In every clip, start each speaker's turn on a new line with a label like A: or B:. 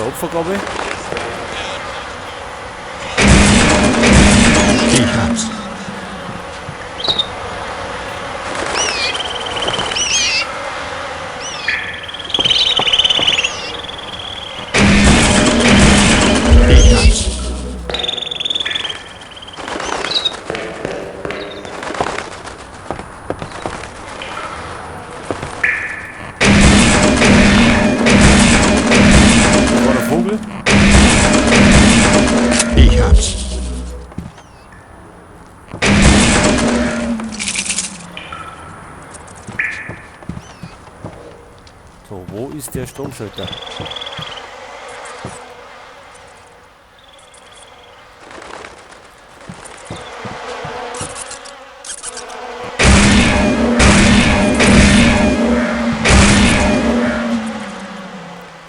A: der Opfergabe.
B: Ich hab's. Ich hab's.
A: Das war der Vogel.
B: Ich hab's.
A: So, wo ist der Stromschalter?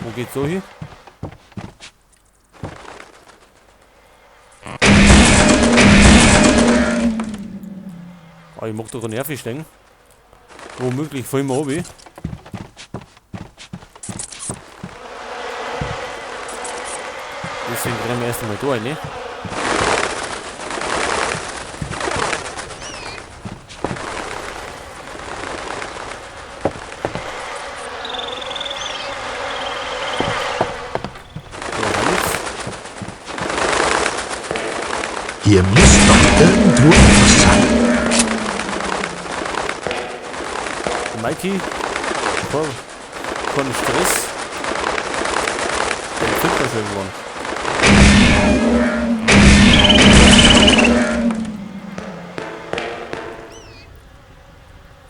A: Wo geht's so hin? Ah, ich mag doch nervig stehen. Womöglich voll mal runter. Deswegen rennen wir erst einmal da rein, ne? So, da nix.
B: Hier muss doch irgendwo etwas sein.
A: Mikey, kein Stress. Den findet man schon irgendwann.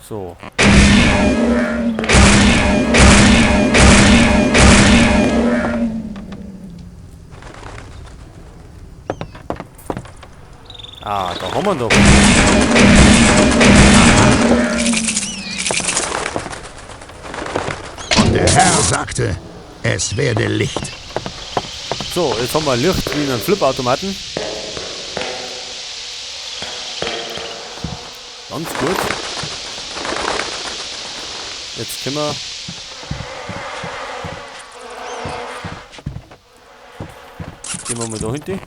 A: So. Ah, da haben wir ihn doch.
B: Und der Herr sagte, es werde Licht.
A: So, jetzt haben wir Licht wie in einem Flipautomaten. Ganz gut. Jetzt können wir gehen wir mal da hinten.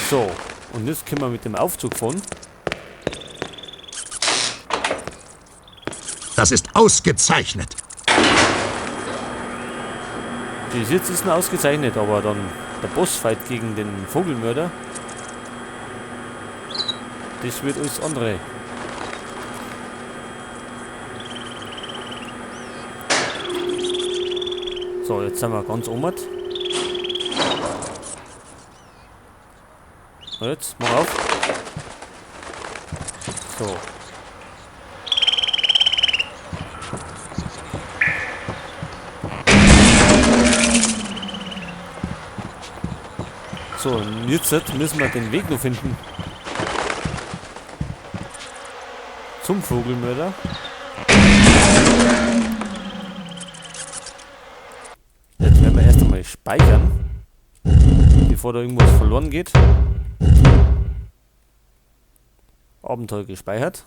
A: So, und jetzt können wir mit dem Aufzug fahren.
B: Das ist ausgezeichnet.
A: Bis jetzt ist noch ausgezeichnet, aber dann der Bossfight gegen den Vogelmörder, das wird alles andere. So, jetzt sind wir ganz oben. Und jetzt, mach auf. So. So, und jetzt müssen wir den Weg noch finden. Zum Vogelmörder. Jetzt werden wir erst einmal speichern, bevor da irgendwas verloren geht. Abenteuer gespeichert.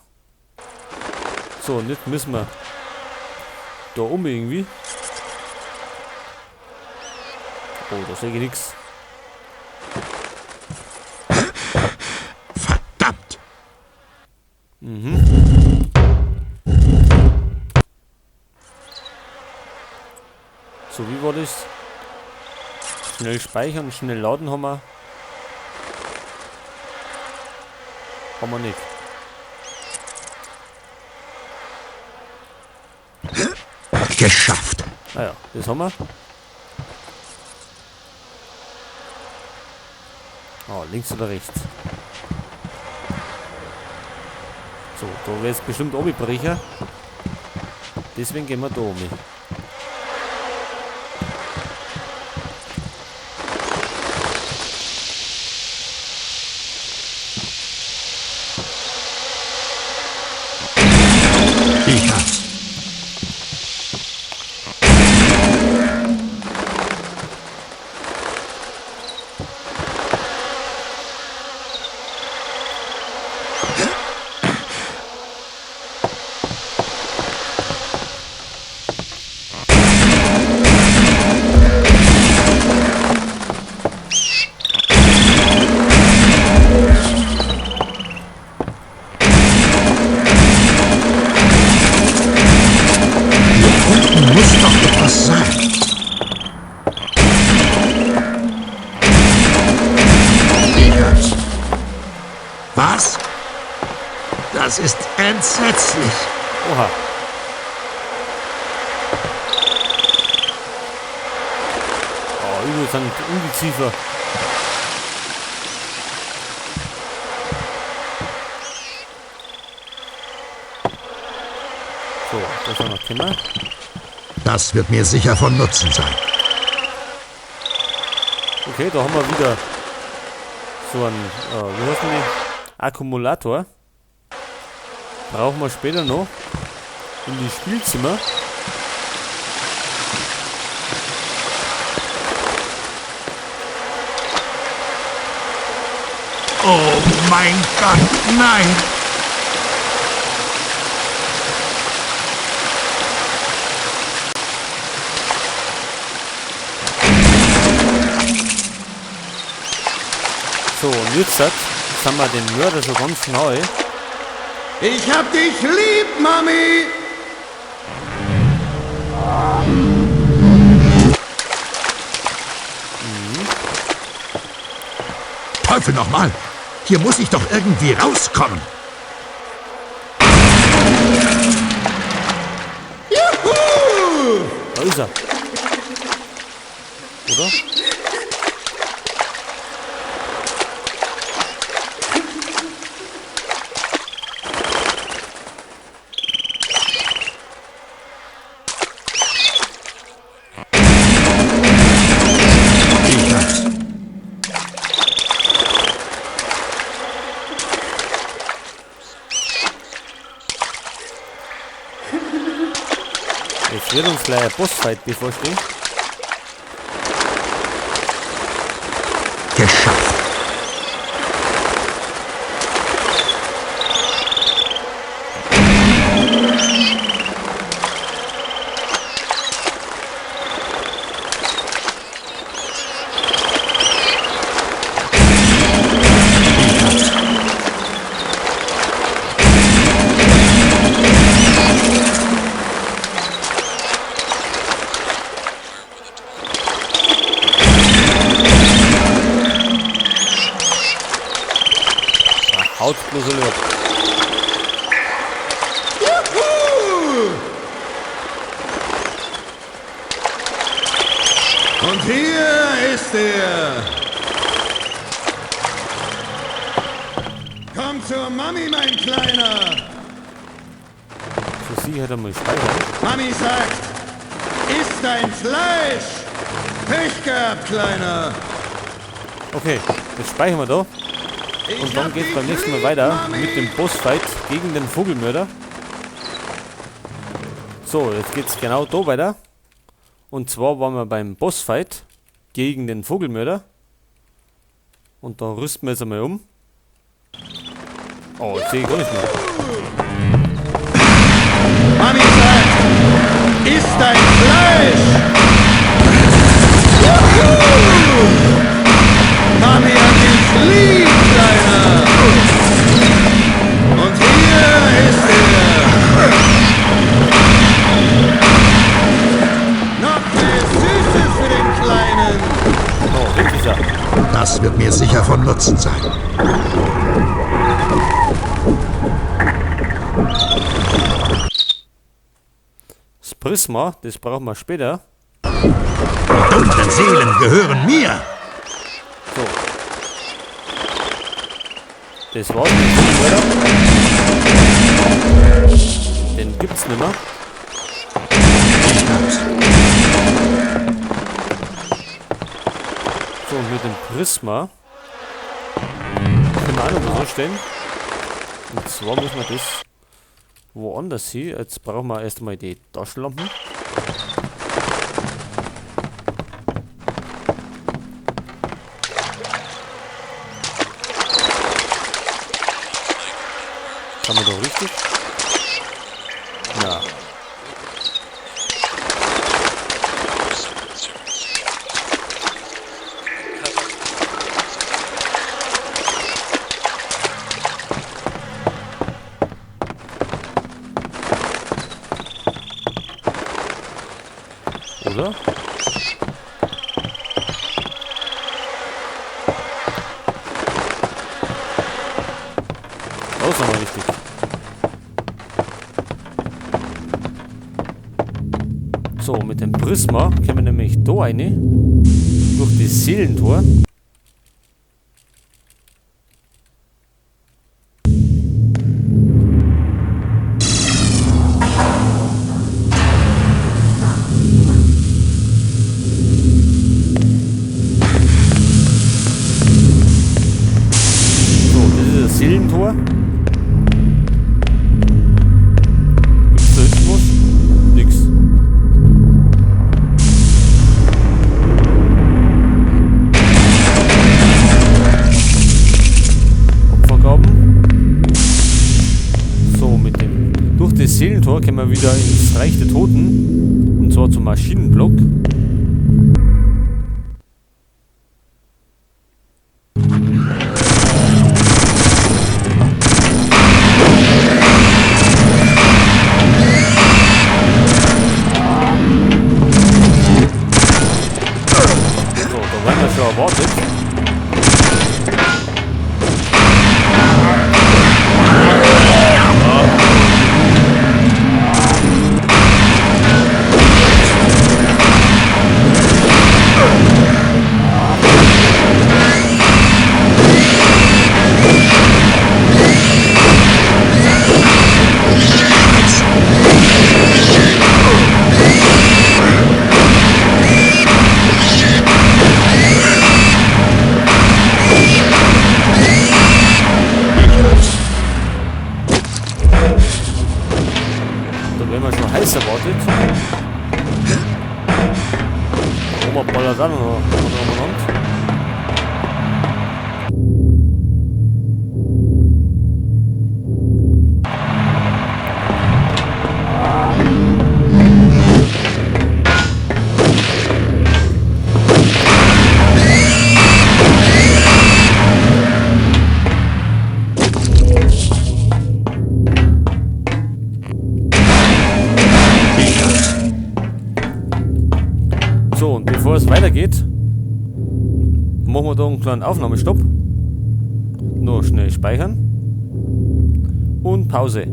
A: So, und jetzt müssen wir da oben irgendwie. Oh, da sehe ich nix.
B: Verdammt!
A: So, wie war das? Schnell speichern, schnell laden haben wir. Haben wir nicht.
B: Geschafft.
A: Ah ja, das haben wir. Ah, links oder rechts? So, da wär's bestimmt Obi-Brecher. Deswegen gehen wir da oben.
B: Ich hab's. Entsetzlich.
A: Oha. Oh, überall sind Ungeziefer. So, das haben wir gekommen.
B: Das wird mir sicher von Nutzen sein.
A: Okay, da haben wir wieder so einen, wie heißt denn die? Akkumulator. Brauchen wir später noch in die Spielzimmer.
B: Oh mein Gott, nein!
A: So, und jetzt sind wir den Mörder schon ganz neu.
C: Ich hab dich lieb, Mami!
A: Mhm.
B: Teufel nochmal! Hier muss ich doch irgendwie rauskommen!
C: Juhu!
A: Da ist er! Oder? Jetzt wird uns gleich ein Bossfight bevorstehen.
B: Geschafft.
A: Haut bloß alle ab.
C: Juhu! Und hier ist er. Komm zur Mami, mein Kleiner.
A: Für sie hat er mal speichern.
C: Mami sagt, iss dein Fleisch. Pech gehabt, Kleiner.
A: Okay, jetzt speichern wir da. Und dann geht's beim nächsten Mal weiter mit dem Bossfight gegen den Vogelmörder. So, jetzt geht's genau da weiter. Und zwar waren wir beim Bossfight gegen den Vogelmörder. Und da rüsten wir jetzt einmal um. Oh, jetzt sehe ich gar nichts mehr.
C: Mami sagt, iss dein Fleisch! Juhu! Mami hat dich lieb, Kleiner! Und hier ist er! Noch mehr Süßes für den Kleinen!
A: Oh, weg ist er.
B: Das wird mir sicher von Nutzen sein.
A: Das Prisma, das brauchen wir später.
B: Die dunklen Seelen gehören mir!
A: So. Das war's mit dem Vogelmörder. Den gibt's nimmer. So, und mit dem Prisma können wir auch noch was anstellen. Und zwar müssen wir das woanders hin. Jetzt brauchen wir erstmal die Taschenlampen. Haben wir doch richtig? Na. Oder? Da ist nochmal richtig. So, mit dem Prisma können wir nämlich da rein. Durch das Seelentor. So, das ist das Seelentor. Gibt's da hinten was? Nix. Opfergaben. So, mit dem durch das Seelentor können wir wieder ins Reich der Toten. Und zwar zum Maschinenblock. So, da werden wir schon erwartet. Da werden wir schon heiß erwartet. Oma ballert auch noch umeinander. So, und bevor es weitergeht, machen wir da einen kleinen Aufnahmestopp. Nur schnell speichern. Und Pause.